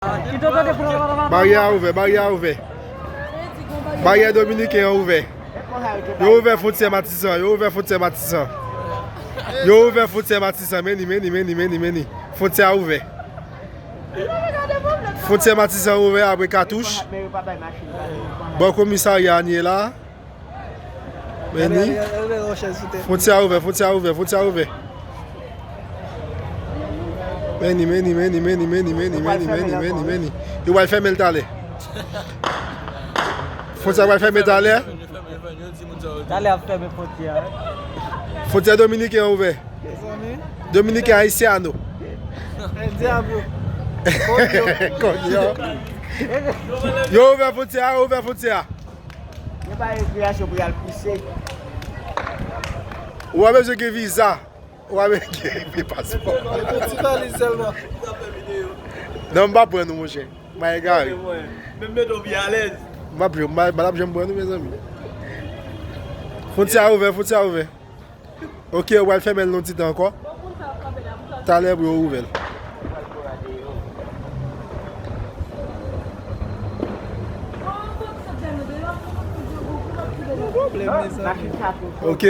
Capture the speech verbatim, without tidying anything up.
Baryè a ouvè, baryè a ouvè. Baryè dominiken an ouvè. Yo ouvè fwontyè Matisan, yo ouvè fwontyè Matisan. Yo ouvè fwontyè Matisan, men ni, men ni, men ni, men ni, men ni. Fwontyè a ouvè. Fwontyè Matisan ouvè apre katouch. Bò komisarya a n ye la. Men ni. Fwontyè a ouvè, fwontyè a ouvè, fwontyè a ouvè. Men ni, men ni, men ni, men ni, men ni, men ni, men ni, men ni, men ni, men ni. Yo pral fèmen l talè. Fwontyè a pral fèmen talè. Talè ap fèmen fwontyè a. Fwontyè dominiken an ouvè. Dominiken Haitiano. El Diablo. Konyo. Yo ouvè fwontyè a, yo ouvè fwontyè a. Yo ba rekreasyon pou y al pouse. Ou pa bezwen gen viza. Ou pa bezwen gen paspò. Ti valiz sèlman. Non, m pa pran nou, monchè. M pa egare. Menm Beto pi alèz. M pa pran, m pa janm pran nou, mezanmi. Fwontyè a ouvè, fwontyè a ouvè. Ok, yo pral fèmen l yon ti tan ankò. Talè pou yo ouvè l. Ok.